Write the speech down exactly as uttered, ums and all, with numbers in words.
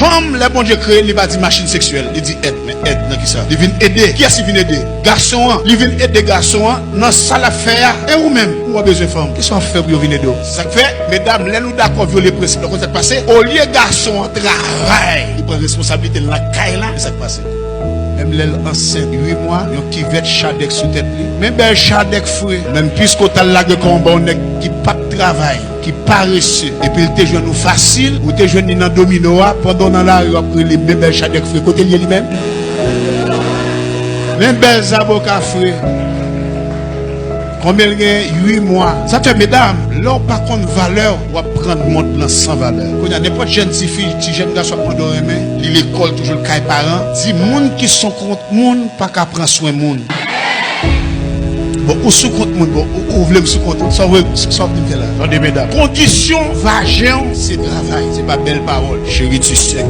Fanm, lè Bondye kreye l, li pa di machin seksyèl, li di èd. Men èd nan kisa? Li vin ede. Kiyès li vin ede? Gason an. Li vin ede gason an nan sa l ap fè a. E ou menm, ou pa bezwen fanm. Kisa w ap fè pou yo vin ede w? Se sa k fè, medam, lè nou dakò vyole prensip la, konn sa k pase? Olye gason an travay, li pran responsablite l nan kay la, se sa k pase. Menm lè l ansent uit mwa, yon kivèt chadèk sou tèt li. Men bèl chadèk fre. Menm piske w t al lage kò w anba yon nèg ki p ap travay, ki parese, epi l te jwenn ou fasil, ou te jwenn li nan domino a, pandan w nan lari w ap rele men bèl chadèk fre. Kote l ye li menm? Men bèl zaboka fre. Konbyen l gen? Uit mwa. Sa fè, medam, lè w pa konn valè w, w ap pran mond lan san valè. Kounye a, nenpòt jèn tifi, ti jèn gason ap mande w renmen, li lekòl toujou, l kay paran, di moun ki son kont moun pa ka pran swen moun. Bon, ou sou kont moun, bon, ou, ou vle m sou kont ou. Sa w vle, sa w ap vin fè la? Tande, medam. Kondisyon vajen w, se travay, se pa bèl pawòl. Cheri, tu sais